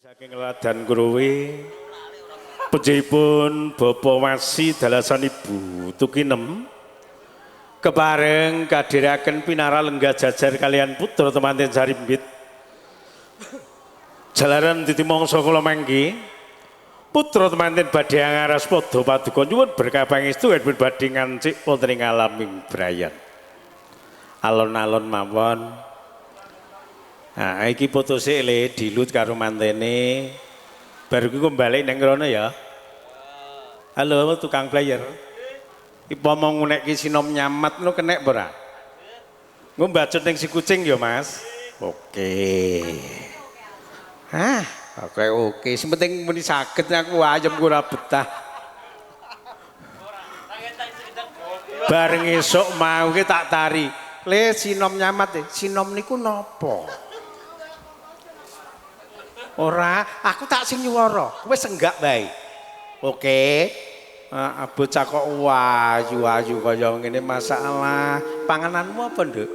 Saking Ladan Kruwe pejipun Bapak Wasi dalasan Ibu Tukinem kepareng kadhiraken pinara lenggah jajar kalian putra temanten Sarimbit. Jalaran titi mangsa kula mangke putra temanten badhe ngaras padha paduka nyuwun berkah pangestu pun badhe ngancik wonten ing alaming brayan. Alon-alon mawon. Nah, iki foto sik le dilut karo mantene. Baru ku balik nang rono ya. Halo tukang player. Ipo mau ngunekke sinom nyamat lu kenek apa ora? Nggo mbacut ning si kucing ya, Mas. Oke. Hah, oke oke. Sing penting muni saged aku ayem ku ora betah. Bareng esuk mau ki tak tari. Le sinom nyamat, sinom niku napa? Ora, aku tak sing nyuwara. Wis enggak bae. Oke. Heeh, bocah kok ayu-ayu kaya ngene masalah. Pangananmu apa, Nduk?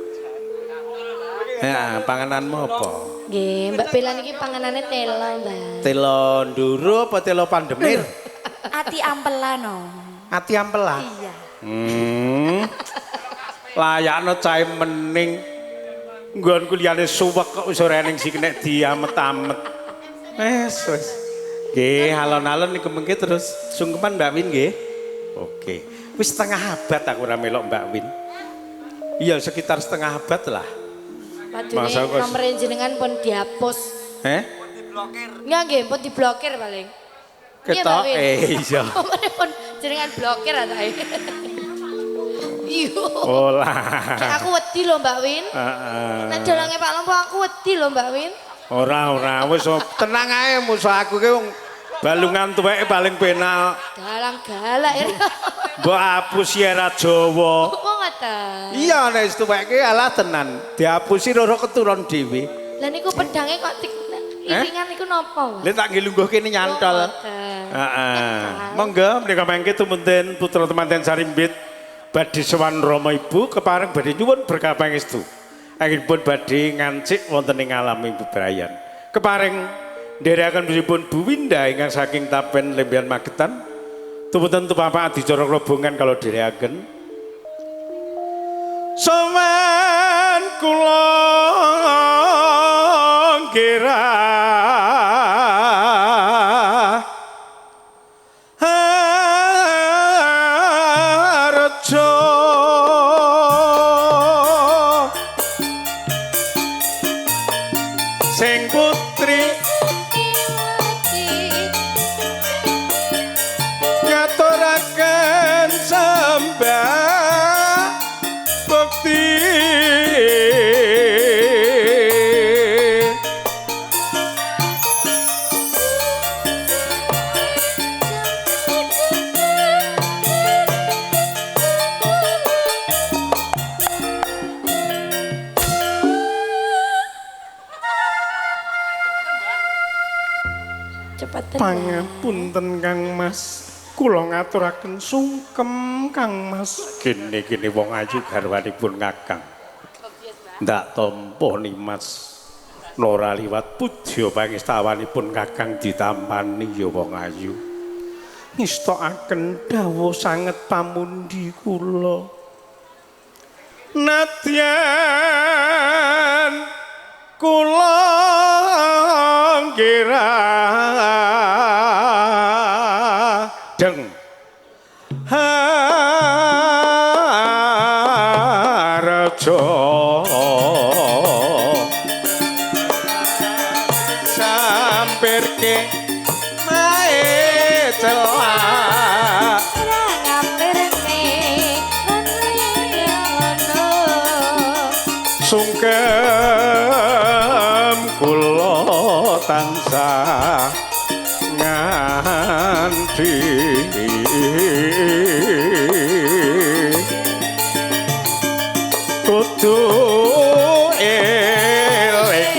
Heeh, pangananmu apa? Nggih, Mbak Bella niki panganane telo, Mbak. Telo nduru apa telo pandemir? Ati ampela no. Ati ampela? Iya. Layakno cahe mening. Nggon kuliane suwek kok wis ora ning sing nek diamet-amet. Wes wes. Nggih, alon-alon niku mengke terus sungkeman Mbak Win nggih. Oke. Wis setengah abad aku ora melok Mbak Win. Iya, sekitar setengah abad lah. Padune nomor jenengan pun dihapus. Heh? Pun diblokir. Enggak nggih, pun diblokir paling. Ketok iya. Nomere pun jenengan blokir ta. Iya. Olah. Kayak aku wedi lho Mbak Win. Heeh. Nek dalange Pak Lompo aku wedi lho Mbak Win. Ora ora wis tenang ae musuh aku ki wong balungan tuweke paling penak. Dalang galak ya. Mbok apusi era Jawa. Kok ngoten? Iya nek wis tuweke alah tenan. Diapusi roro keturun dhewe. Lah niku pedange kok iringan niku napa? Lha tak nggih lungguh kene nyantol. Heeh. Monggo menika mangke tumunten putra temanten Sarimbit badhe sowan Rama Ibu kepareng badhe nyuwun berkah pangestu. Anggenipun badhe ngancik wonten ing alam Ibu Brayan. Kepareng nderekaken pun Bu Winda ingkang saking Tapen Lembean Magetan. Tumunten tupapak adicara rombongan kalau dherekaken. Sowan kula ngira harjo sing putri ngaturaken sembah bekti Pangapunten Kang Mas, kula ngaturaken sungkem Kang Mas. Kene-kene wong ayu garwanipun Kakang. Ndak tampa Nimas ora liwat pudya pangestawanipun Kakang ditampani ya wong ayu. Ngestokaken dawuh sanget pamundi kula. Nadyan kula ngira deng harjo sampirke mae celak sungkem kula tansah nganti kudu eling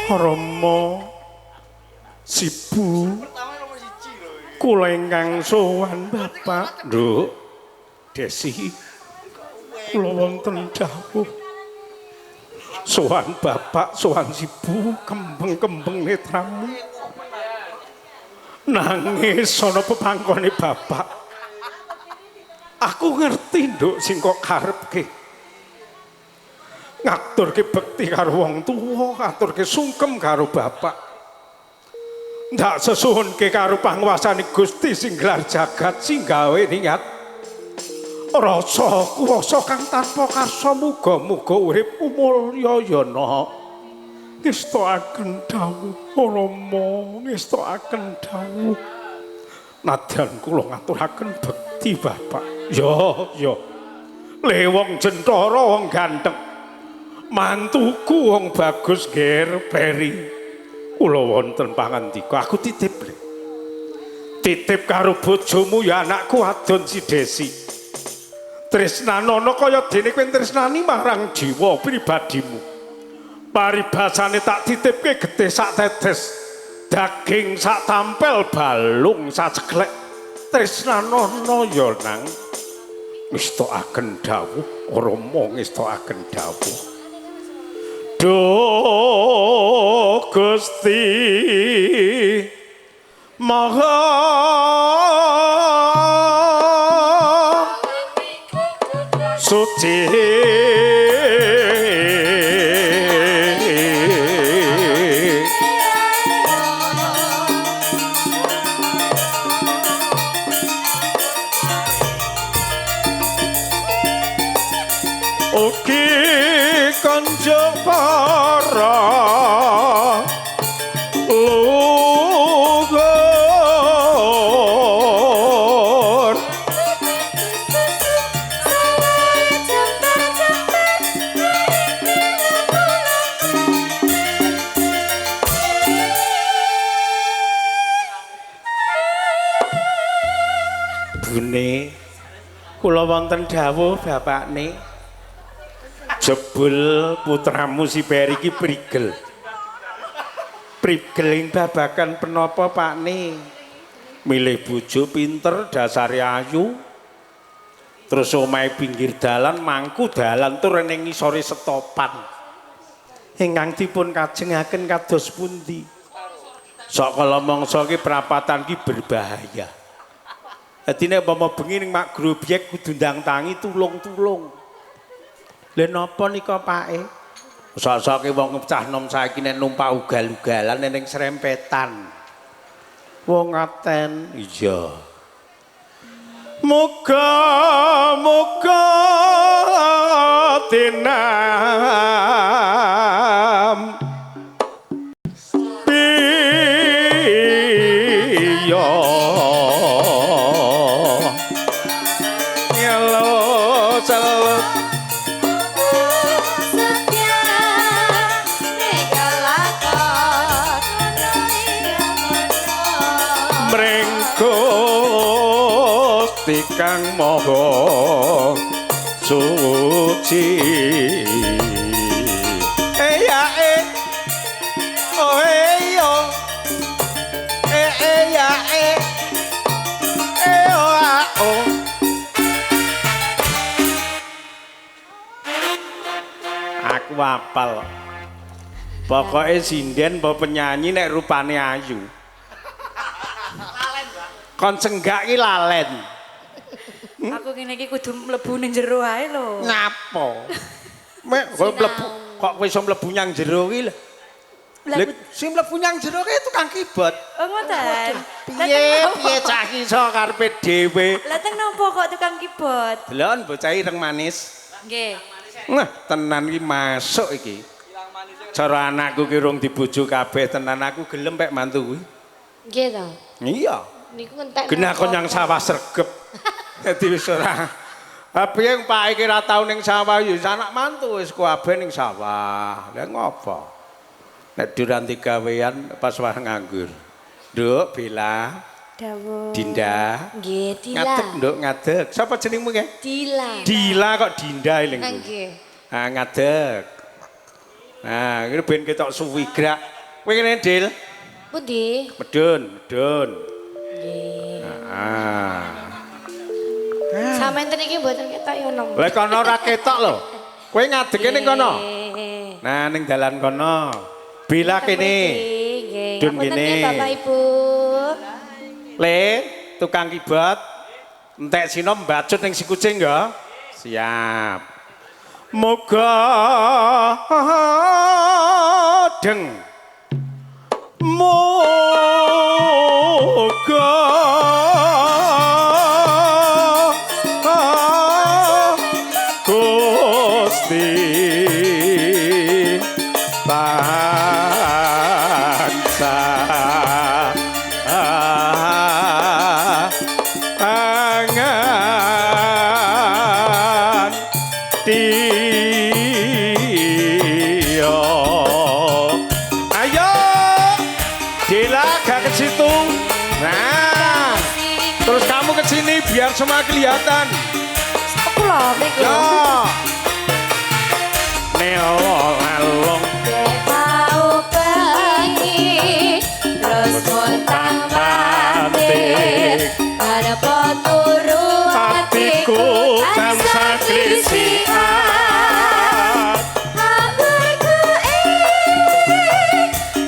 Rama Sibu kula ingkang sowan Bapak Nduk Desi. Kula wonten dawuh. Sowan bapak, sowan ibu, kembeng-kembeng netramu. Nangis ana pepangkone bapak. Aku ngerti nduk sing kok karepke. Ngaturke bekti karo wong tuwa, ngaturke sungkem karo bapak. Ndak sesuhunke karo panguwasane Gusti sing gelar jagat sing gawe niat. Rasa kuwasa kang tanpa karsa muga-muga uripmu mulya ya nak. Ngestokaken dawuh Rama, ngestokaken dawuh. Nadyan kula ngaturaken bekti bapak. Ya, ya. Le wong jentara wong ganteng. Mantuku wong bagus ger Peri. Kula wonten pangandika, aku titip le. Titip karo bojomu ya anakku adon si Desi. Tresnanono kaya dene kowe tresnani marang jiwa pribadimu. Paribasane tak titipke getih sak tetes, daging sak tampel, balung sak ceklek. Tresnanono ya nang ngestokaken dawuh, Rama ngestokaken dawuh. Duh Gusti Maha Suci. Ugi kanca para luhur bune kula wonten dawuh bapakne. Jebul putramu si Peri iki prigel. Prigel ing babagan penapa pakne? Milih bojo pinter, dasare ayu. Terus omahe pinggir dalan, mangku dalan tur ning ngisore setopan. Ingkang dipun kajengaken kados pundi? Sok kala mangsa iki prapatan iki berbahaya. Dadi nek umpama bengi ning mak grobyek kudu ndang tangi tulung-tulung. Lha napa nika pake? Sok-soke wong cah nom saiki nek numpak ugal-ugalan ning serempetan. Wong ngaten. Iya. Muga-muga tinam piyo nyelo celut Gusti kang maha suci. Eh ya eh oh eh yo eh eh ya eh eh oh a oh. Aku apal. Pokoke sinden apa penyanyi nek rupane ayu. Kon senggak ki lalen. Aku ngene iki kudu mlebu ning jero ae lho. Ngapa? Mek kok mlebu kok kowe iso mlebu nyang jero ki lho. Lha sing mlebu nyang jero ki tukang keyboard. Oh ngoten. Piye piye cah ki iso karepe dhewe. Lah teng napa kok tukang keyboard? Delon bocah ireng manis. Nggih. Nah, tenan ki masuk iki. Cara anakku ki rung dibojo kabeh tenan aku gelem pek mantu kuwi. Nggih to. Iya. Niku entek. Genah kon nyang sawah sregep. Dadi wis ora. Ha piye Pak iki ora tau ning sawah ya anak mantu wis kabeh ning sawah. Lah ngopo? Nek duranti gawean pas wah nganggur. Nduk Bella. Dawuh. Dinda. Nggih, Dila. Ngadeg nduk ngadeg. Sapa jenengmu ke? Dila. Dila kok Dinda eling. Nggih. Ah ngadeg. Nah, iki ben ketok suwi grak. Kowe kene, Dil. Pundi? Medun, medun. Nggih. Ah. Sampeyan iki mboten ketok ya nom. Lah kono ora ketok lho. Kowe ngadeke ning kono. Nah, ning dalan kono. Bila kene. Nggih. Dun Ngapunten kene. nggih Bapak Ibu. Le, tukang keyboard. Entek sino mbacut ning si kucing ya. Siap. Moga deng. Moga Gusti tansah angan tiyo. Ayo, Dela gak ke situ. Nah, terus kamu ke sini biar semua kelihatan. Aku lho mriki. Ya. Neo lalong Mau bengi terus montang mantik arep turu atiku tansah klisikan. Kabarku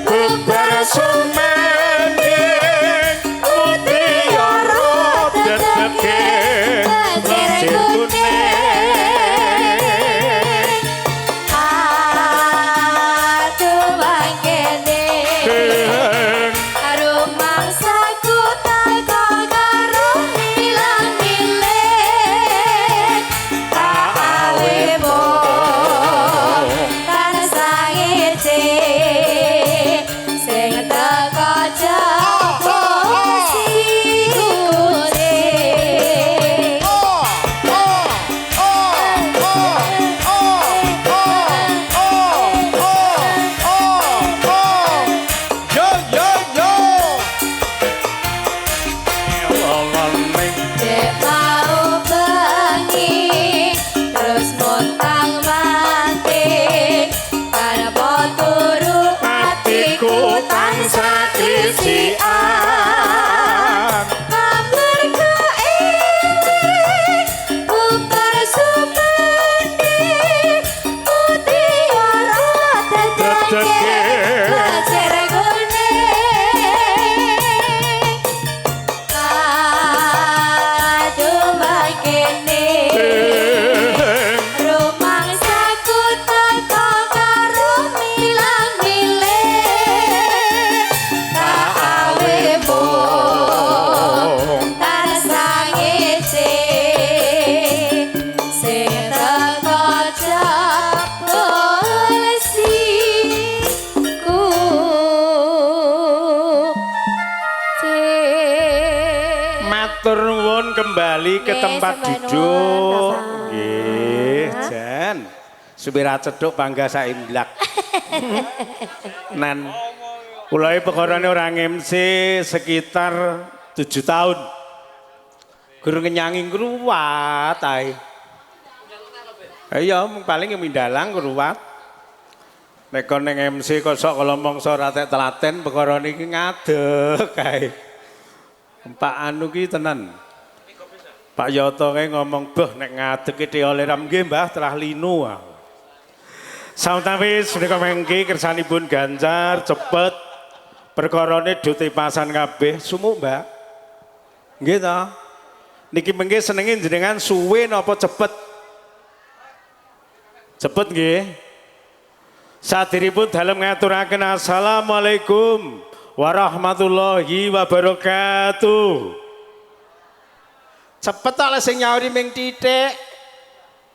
Bubar sumending mutiara dedeke Jejer kuning. Aduh mangkene rumangsaku teko karo milang-miling tak awe mung tansah ngece sing teko jebul si kucing. Yo yo yo. Dek mau bengi terus montang manting arep turu atiku tansah klisikan kabarku eling bubar sumending mutiara dedeke jejer kuning. Aduh mangkene rumangsaku teko karo milang-miling tak awe mung tansah ngece sing teko jebul si kucing. Matur nuwun kembali ke Nggih, tempat sembah nuwun, duduk. Bapak. Nggih, Jan. Supir cedhuk bangga saimblak. Nan kula iki perkarane ora MC sekitar 7 tahun. Guru ngenyangi ngruwat ae. Iya, mung paling mindalang ngruwat. Nek kon ning MC kok sok kala mangsa ora tek telaten perkara niki ngadeg kae. Pak anu ki tenan. Pak Yoto kae ngomong, "Beh nek ngadeg ki oleh ram nggih Mbah telah linu." Sawetawis menika mangke kersanipun gancar cepet perkarane do tepasan kabeh sumuk Mbak. Nggih ta? Niki mengke senenge jenengan suwe napa cepet? Cepet nggih. Sadiripun dalem ngaturaken assalamualaikum warahmatullahi wabarakatuh. Cepet ta lek sing nyauri ming titik.